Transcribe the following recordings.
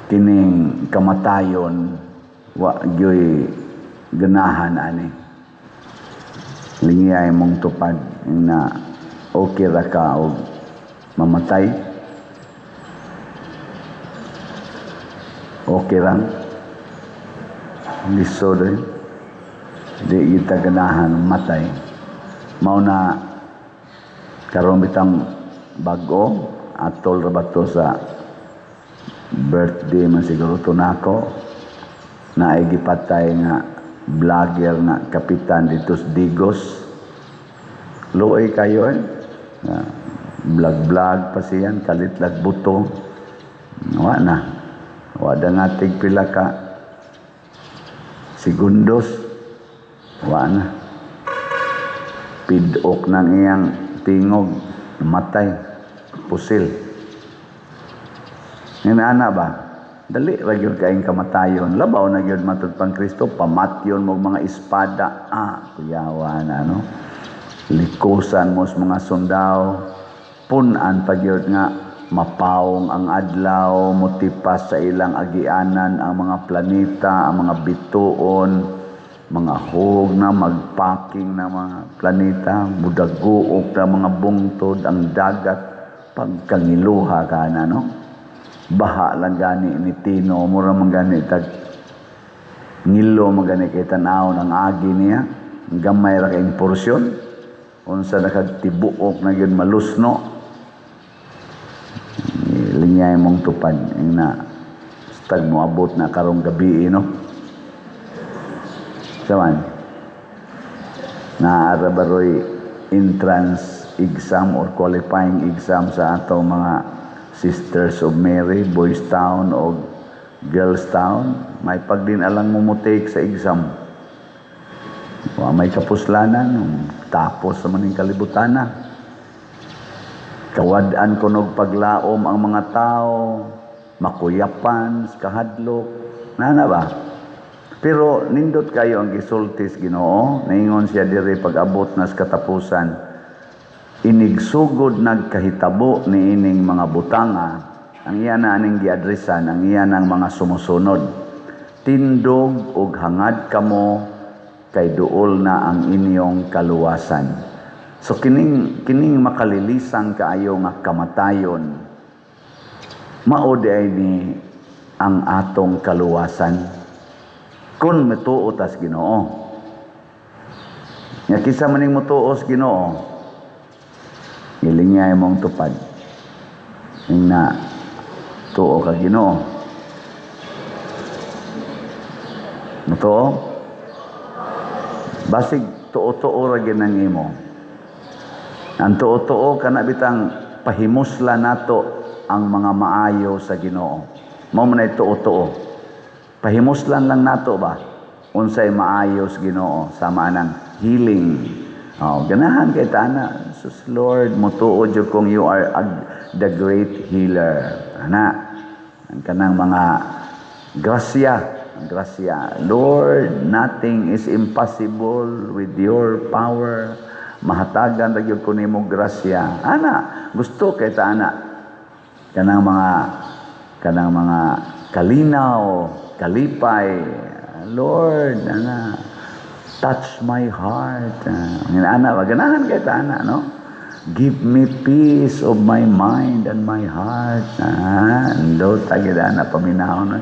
Kining kamatayon, wa gyoy ganahan ani. Lingiyay mong tupad na okay ra ka og mamatay. Okay rang lisod eh. Di kita ganahan matay. Mao na karon bitang bag-o atol ra ba to sa birthday man siguro to nako, naay gipatay nga vlogger nga kapitan dito sa Digos. Luoy kayo eh. Vlog-vlog pa siyan, kalitlag buto. Wa na. Wa da nga tig pila ka segundos. Wa na. Pidok ng iyang tingog, matay, pusil. Nga ba? Dali ra gyud kaayong kamatayon. Labaw na gyud matud pang Kristo, pamatyon mo mga espada. Ah, kuyawa na, no? Likusan mo sa mga sundao. Punan pa gyud nga mapawong ang adlaw, motipas sa ilang agianan ang mga planeta, ang mga bituon, mga hog na magpaking na mga planeta, mudaguok na mga bungtod, ang dagat, pagkangiluha ka na, no? Baha lang gani ni Tino, mura man gani tag ngilo man gani kay tan-awon ang agi niya, gamay ra kayong porsyon, unsa na kag tibuok na gyud malusno. Linyay mong tupad na stag moabot na karong gabi, no? Saman, naara baroy entrance exam or qualifying exam sa atong mga Sisters of Mary, Boys Town o Girls Town, may pagdin alang mo take sa exam. Wa may kapuslanan, tapos sa maning kalibutan na. Kawad-an kunog paglaom ang mga tao, makuyapan, kahadlok, nana ba? Pero nindot kayo ang gisultis Ginoo, naingon siya diri pag-abot nas katapusan. Inigsugod nagkahitabo ni ining mga butanga, ang iya na aning giadresan, ang iya ng mga sumusunod. Tindog og hangad kamo kay duol na ang inyong kaluwasan. So kining makalilisang kaayo nga kamatayon, mao di ay ni ang atong kaluwasan kun mituo tas Ginoo. Nya kinsa maning motuo sa Ginoo, gilingay mong tupad. Ing na tuo ka Ginoo. Mutuo? Basig tuo-tuo ra gyud nang imo. Ang tuo-tuo kana bitang pahimusla nato ang mga maayo sa Ginoo. Mao man ay tuo-tuo. Pahimuslan lang nato ba unsay maayo sa Ginoo sama nang healing. Oh, ganahan kay tana. Sus Lord, mutuo jud kung you are the great healer. Ana, ang kanang mga grasya, grasya. Lord, nothing is impossible with your power. Mahatagan ra gyud ko nimo grasya. Ana, gusto kay ta ana. Kanang mga kalinaw, kalipay. Lord, ana, touch my heart. Ana, ganahan kay ta ana, no? Give me peace of my mind and my heart. Ando tagid ana paminahon. No?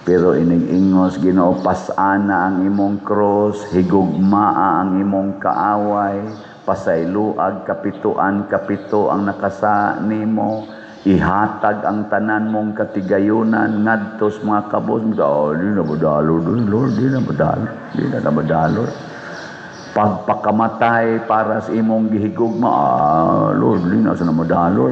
Pero inig-ingos Ginoo, pasana ang imong cross, higugmaa ang imong kaaway, pasayloag kapituan kapito ang nakasa nimo, ihatag ang tanan mong katigayunan ngadto sa mga kabos. Oh, di na madalo, Lord, di na madalo, di na madalo. Pagpakamatay para sa imong gihigugma, Lord, di na sa madalo.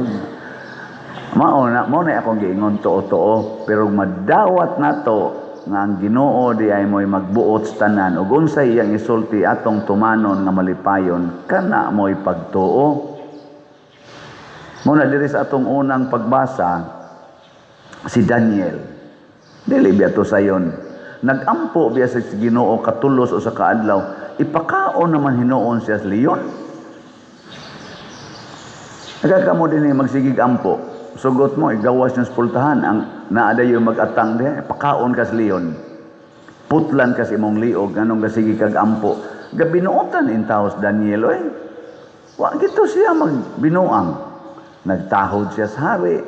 Mao na, mao na akong giingon tuo-tuo, pero madawat nato nga ang Ginoo di ay mo'y magbuot sa tanan ug unsay iyang isulti atong tumanon nga malipayon, kana mo'y pagtuo. Mao na diri sa atong unang pagbasa si Daniel. Dili biya to sayon. Nagampo biya sa Ginoo katulos o sa kaadlaw, ipakaon naman hinuon siya sa leon. Nagakamo din magsigig ampo. sugot mo, igawas yung pultahan, ang naa dayo mag-atang diha, pakaon kas leon. Putlan kas imong liog, anong gasigi kag ampo. Gabinuotan in taos Daniel, oy. Wa gito siya magbinuang. Nagtahod siya sa hari.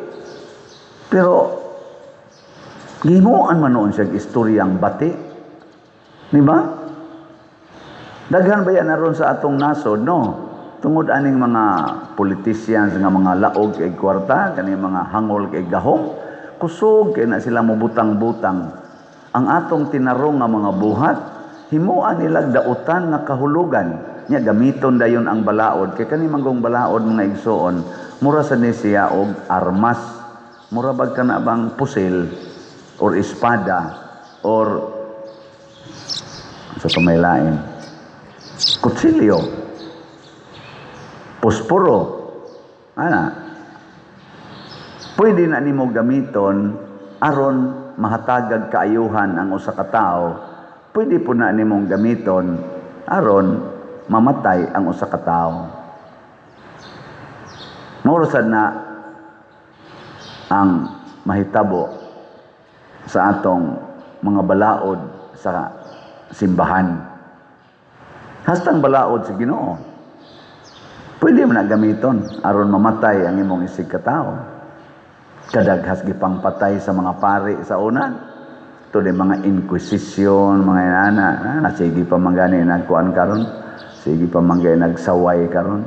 Pero gihimuan man noon siya istoryang bati. Di ba? Daghan ba yan aron sa atong nasod, no? Tungod aning mga politicians nga mga laog kay kwarta, kani mga hangol kay gahom, kusog kay na sila mobutang-butang. Ang atong tinarong nga mga buhat, himuan nilag dautan nga kahulugan. Nya gamiton dayon ang balaod kay kani manggong balaod, mga igsoon, mura sa ni siya og armas. Mura bag kana bang pusil or espada or sa pamay lain, kutsilyo, posporo, ana. Pwede na nimo gamiton aron mahatagag kaayuhan ang usa ka tawo, pwede po na nimong gamiton aron mamatay ang usa ka tawo. Mao sad na ang mahitabo sa atong mga balaod sa simbahan. Hastang balaod sa Ginoo, pwede mo na gamiton aron mamatay ang imong isig katao. Kadaghas gipang patay sa mga pari sa una. Ito din mga inquisition, mga inana. Ah, sige pa man gani nagkuan karon. Sige pa man gani nagsaway karon.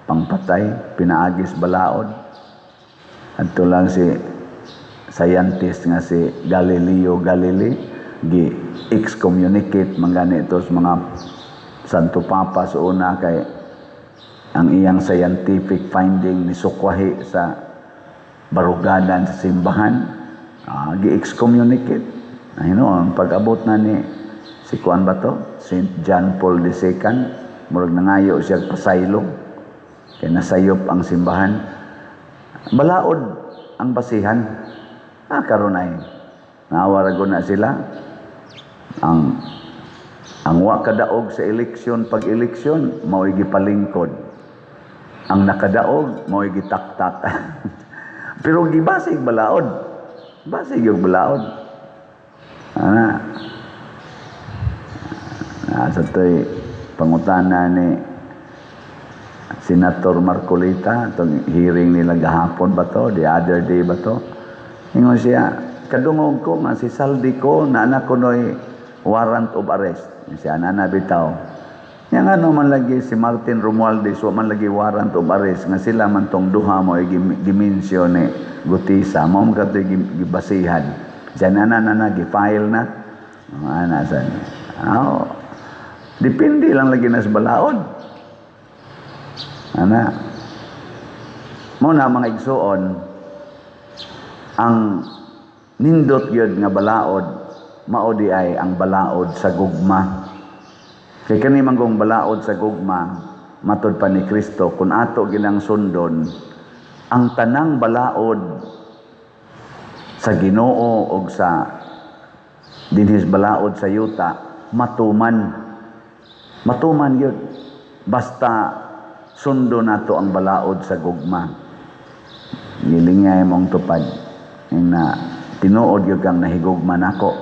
Pangpatay, pinaagis balaod. Adto lang si scientist nga si Galileo Galilei gi excommunicate man gani ito sa mga Santo Papa sa una kay ang iyang scientific finding ni sukwahi sa baruganan sa simbahan, gi-excommunicate. Ay no, ang pag-abot na ni si kuan ba to, Saint John Paul II, murag nangayo siya pasaylo kay nasayop ang simbahan. Balaod ang basihan. Karon ay naawa ra na sila. Ang wa kadaog sa eleksyon, pag eleksyon, mao'y gipalingkod. Ang nakadaog, mao'y gitaktak. Pero gibasig balaod. Basig yung balaod. Ana. Sa to'y pangutana ni Senator Marcoleta, itong hearing nila gahapon ba to, the other day ba to? Ingon siya, kadungog ko nga si Zaldy Co na anak ko no'y warrant of arrest. Siya ana bitaw. Nga ano man lagi si Martin Romualdez, wa man lagi warrant of arrest, nga sila man tong duha mo gimension ni Guteza, mao man kato'y gibasihan. Siya na na na, gi-file na. Ana sa. Oh, depende lang lagi na sa balaod. Ana. Mo na, mga igsuon, ang nindot gyud nga balaod mao di ay ang balaod sa gugma. Kay kani manggong balaod sa gugma, matod pa ni Kristo, kung ato ginang sundon, ang tanang balaod sa Ginoo og sa dinhis balaod sa yuta matuman. Matuman yun. Basta sundo nato ang balaod sa gugma. Gilingay mong tupad na tinuod yun kang nahigugma nako.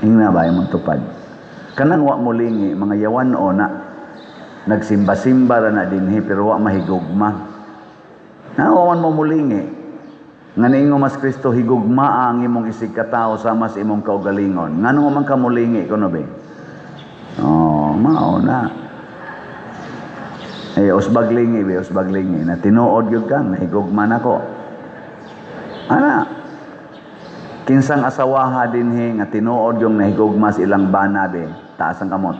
Ingna ba imong tupad? Kanang wa mo lingi, mga yawan o na nagsimba-simba ra na dinhi pero wa mahigugma. Na wa man mo mulingi. Nga niingon mas Kristo, higugma ang imong isig katao sama sa imong kaugalingon. Ngano man ka mulingi kuno be? Oh, mao na. Eh, usbag lingi be, usbag lingi. Na tinuod gyud kang nahigugma nako. Ana, kinsang asawaha dinhi nga tinuod yung nahigugma sa ilang bana be, taas ang kamot.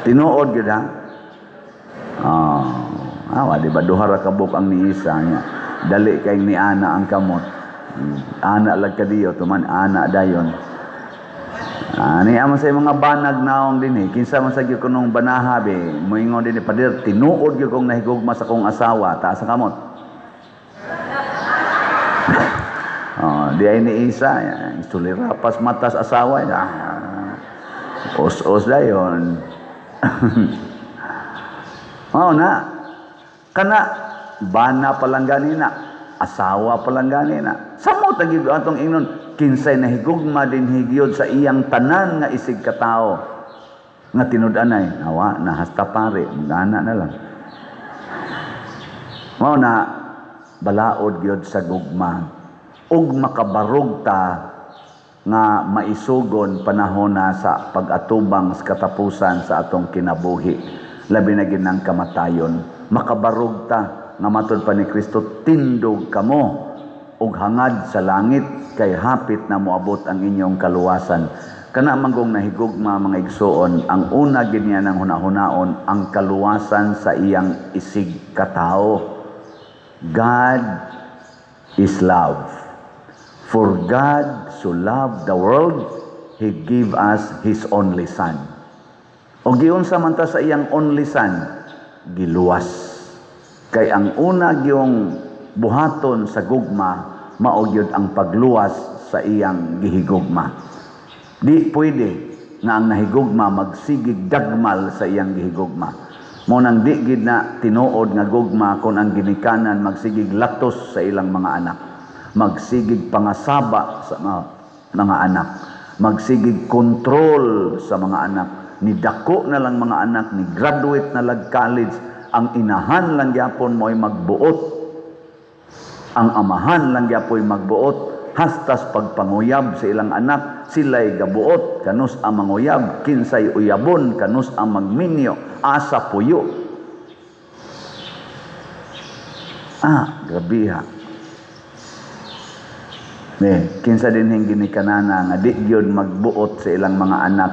Tinuod gyud ha. Oh, awa di ba duha ra ka buok ang niisa niya. Dali kay ni ana ang kamot. Ana lag kadiyo tuman ana dayon. Ani ama sa mga banag naong dinhi, kinsa man sa gyud kunong banaha be, moingon dinhi, "Pader, tinuod gyud kong nahigugma sa kong asawa," taas ang kamot. Oh, di ay ni isa, sulirapas matas asawa, os-os dayon. Oh na. Kana Bana pa lang ganina, asawa pa lang ganina. Samot ang gyud atong ingnon, kinsay nahigugma din higyod sa iyang tanan nga isig katawo nga tinud-anay, awa na hasta pare, gana na lang. Mao na balaod gyud sa gugma ug makabarog ta nga maisugon panahon na sa pag-atubang sa katapusan sa atong kinabuhi, labi na gyud ng kamatayon. Makabarog ta nga matud pa ni Kristo, "Tindog kamo ug hangad sa langit kay hapit na moabot ang inyong kaluwasan." Kana manggong nahigugma, mga igsuon, ang una gid niya ng hunahunaon ang kaluwasan sa iyang isig katao. God is love. For God so loved the world, He gave us His only Son. O giunsa man ta sa iyang only Son? Giluwas. Kay ang una gyung buhaton sa gugma, mao gyud ang pagluwas sa iyang gihigugma. Di pwede nga ang nahigugma magsigig dagmal sa iyang gihigugma. Mo nang di gid na tinuod nga gugma kung ang ginikanan magsigig latos sa ilang mga anak, magsigig pangasaba sa mga anak, magsigig kontrol sa mga anak. Ni dako na lang mga anak, ni graduate na lag college, ang inahan lang gyapon mo'y magbuot. Ang amahan lang gyapoy magbuot hastas pagpanguyab sa ilang anak, sila'y gabuot kanus ang manguyab, kinsay uyabon, kanus ang magminyo, asa puyo. Ah, grabe ha. Ne, kinsa din ginikanana nga di gyud magbuot sa ilang mga anak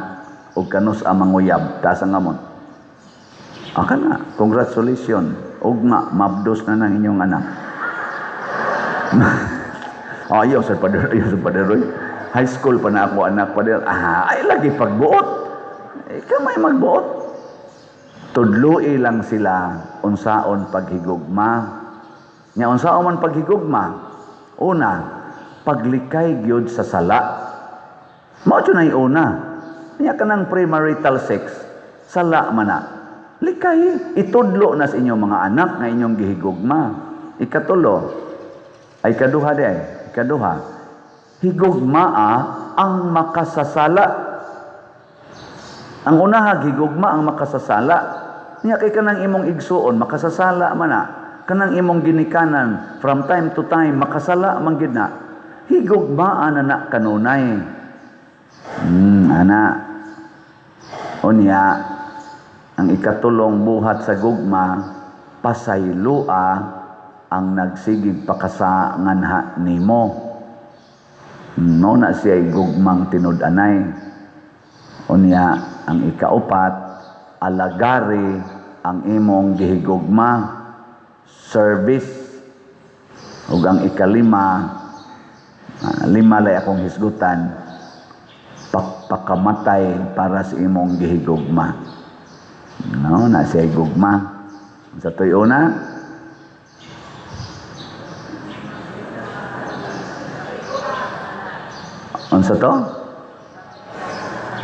og kanus ang manguyab, taas ang ngamon. Ah, kana, congratulations. Ugma, mabdos na ng inyong anak. Ayaw sa pader, ayaw sa pader. High school pa na ako anak, pader. Ah, ay lagi pagbuot. Ikaw may magbuot. Tudloi lang sila unsaon paghigugma. Nya unsaon man paghigugma? Una, paglikay gyud sa sala. Mao jud nay una. Nya kanang premarital sex, sala man na. Likay, itudlo na sa inyong mga anak nga inyong gihigugma. Ikatulo, ay kaduha di ay, ikaduha, higugmaa ang makasasala. Ang unaha, higugma ang makasasala. Nya kay kanang imong igsuon, makasasala man na. Kanang imong ginikanan, from time to time, makasala man gid na. Higugmaa na na kanunay. Ana. Unya, ang ikatulong buhat sa gugma, pasaylua ang nagsigig pakasa nganha nimo. No na siya gugmang tinud-anay. Unya, ang ikaupat, alagari ang imong gihigugma, service. Ug ang ikalima, lima lay akong hisgutan, pakamatay para sa imong gihigugma. No, na siya gugma. Sa to'y una, unsa to?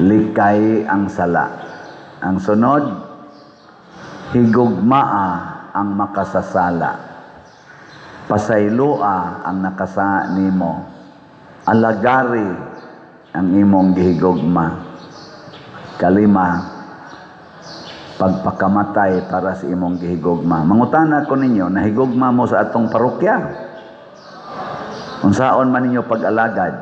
Likay ang sala. Ang sunod, higugmaa ang makasasala. Pasaylua ang nakasa nimo. Alagari ang imong gihigugma. Kalima, pagpakamatay para sa imong gihigugma. Mangutana ko ninyo, nahigugma mo sa atong parokya? Unsaon man ninyo pag-alagad?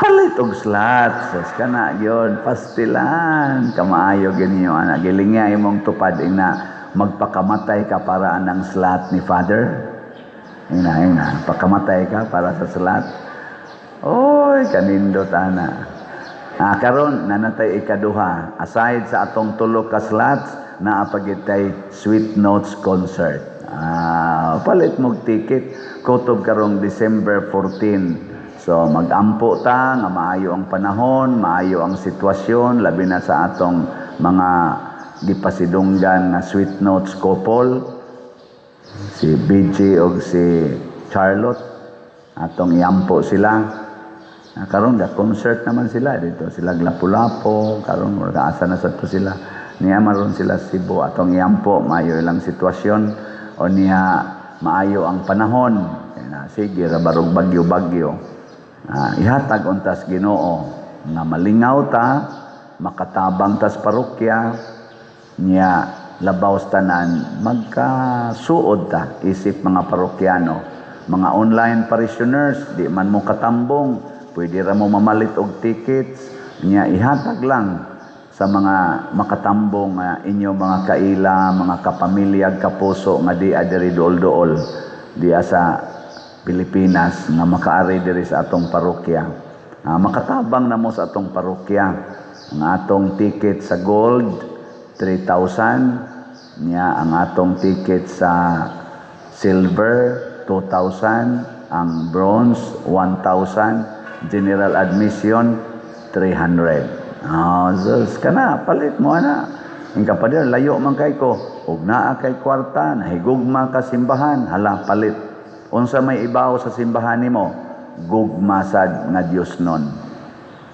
Palit og slots. Sus, kana gyud pastilan. Kamaayo gyud ninyo ana. Gilingya imong tupad ina magpakamatay ka para anang slot ni Father. Ina ina, pakamatay ka para sa slot. Oy, kanindot ana. Ah, karon nanatay ikaduha. Aside sa atong tulo ka slots, naa pa gyud tay Sweet Notes concert. Ah, palit mog ticket kutob karong December 14. So magampo ta nga maayo ang panahon, maayo ang sitwasyon, labi na sa atong mga gipasidunggan nga Sweet Notes couple, si BJ og si Charlotte, atong iampo sila. Ah, karon ga concert naman sila dito, sila Lapu-Lapu, karon asa na sad to sila. Niya maron sila Cebu, atong iampo maayo ilang sitwasyon. O niya maayo ang panahon. Kaya sige ra barog bagyo-bagyo. Ihatag untas Ginoo nga malingaw ta, makatabang tas parokya niya, labaw sa tanan magkasuod ta isip mga parokyano. Mga online parishioners, di man mo katambong, pwede ra mo mamalit og tickets niya, ihatag lang sa mga makatambong nga inyo mga kaila, mga kapamilya, kapuso nga di diri duol-duol diya sa Pilipinas nga makaari diri sa atong parokya. Makatabang na mo sa atong parokya. Ang atong ticket sa gold 3,000 niya, ang atong ticket sa silver 2,000, ang bronze 1,000, general admission 300. Ah, sus kana palit mo ana. Ang kapader, layo man kay ko ug naa kay kwarta, nahigugma ka simbahan, hala, palit. Unsa may ibaw sa simbahan nimo? Gugma sad nga Dios nun.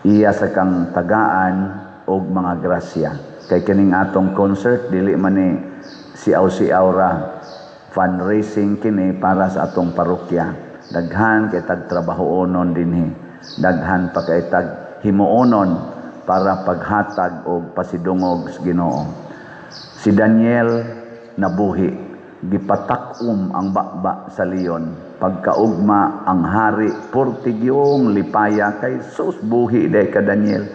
Iya sa kang tagaan og mga grasya. Kay kining atong concert, dili man ni siaw-siaw ra, fundraising kini para sa atong parokya. Daghan kay tag trabahoonon dinhi. Daghan pa kay tag himuonon para paghatag og pasidungog sa Ginoo. Si Daniel nabuhi, gipatak-om ang baba sa leon. Pagkaugma, ang hari portigyong lipaya kay sus, buhi day ka, Daniel.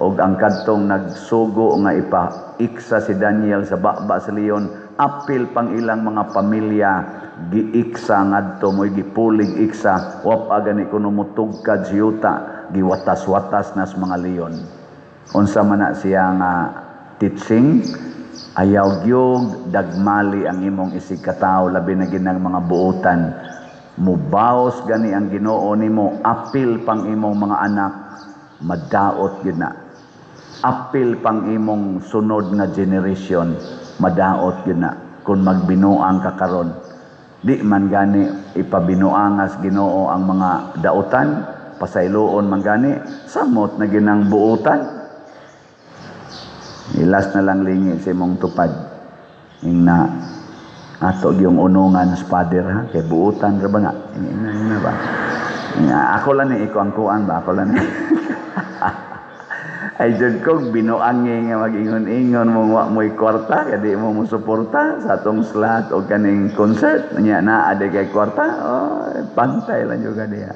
Og ang kadtong nagsugo nga ipa-iksa si Daniel sa baba sa leon, apil pang ilang mga pamilya, giiksa ngadto, mo'y gipulig iksa, wa pa gani kuno mutugkad sa yuta, giwatas-watas nas mga leon. Unsa man na siya nga teaching? Ayaw gyud dagmali ang imong isig katawo, labi na ginang mga buotan. Mubaos gani ang Ginoo nimo, apil pang imong mga anak, madaot gyud na. Apil pang imong sunod nga generation, madaot gyud na kung magbinuang ka karon. Di man gani ipabinuangas Ginoo ang mga dautan, pasayloon man gani, samot na ginang buotan. Ilas na lang lingi sa imong tupad. Ing na ato yung unungan sa father ha, kay buutan ra ba nga? Ina ina ba? Ina, ako lang ni iko ang kuan ba, ako lang ni. Ay jud ko binuangi nga mag-ingon-ingon mo wa mo'y kwarta kay di mo mo suporta sa atong slot o kaning concert nya naa di kay kwarta. Oh, pantay lang jud ka diha.